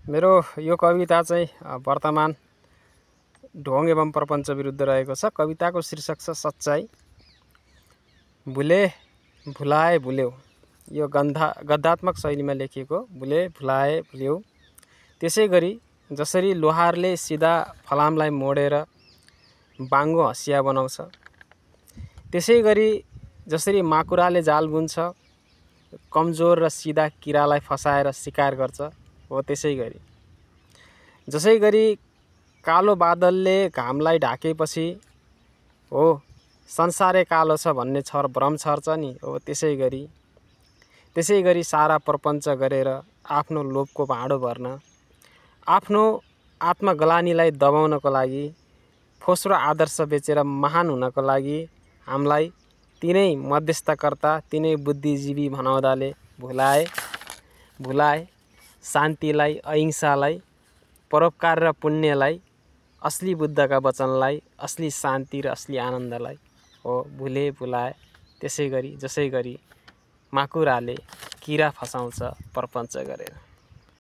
मेरो यो कविता चाहिँ वर्तमान ढोङ एवं प्रपञ्च विरुद्ध रहेको छ। कविताको शीर्षक छ सच्चाई। भुले भुलाए भुल्यौ। यो गद्यात्मक शैलीमा लेखिएको। भुले भुलाए भुल्यौ। त्यसै गरी जसरी लोहारले सिधा फलामलाई मोडेर बाङ्गो हँसिया बनाउँछ, त्यसै गरी जसरी माकुराले जाल बुन्छ कमजोर र सिधा किरालाई फसाएर शिकार गर्छ, हो त्यसै गरी जसै गरी कालो बादलले घामलाई ढाकेपछि हो संसारै कालो छ भन्ने भ्रम छर्छ नि, हो त्यसै गरी सारा प्रपञ्च गरेर आफ्नो लोभको भाँडो भर्न, आफ्नो आत्मग्लानीलाई दबाउनको लागि, फोस्रो आदर्श बेचेर महान हुनको लागि हामीलाई तिनै मध्यस्थकर्ता, तिनै बुद्धिजीवी भनाउँदाले भुलाए शान्तिलाई, अहिंसालाई, परोपकार र पुण्यलाई, असली बुद्धका वचनलाई, असली शान्ति र असली आनन्दलाई हो भुले भुलाए। त्यसै गरी जसै गरी माकुराले किरा फसाउँछ प्रपञ्च गरेर।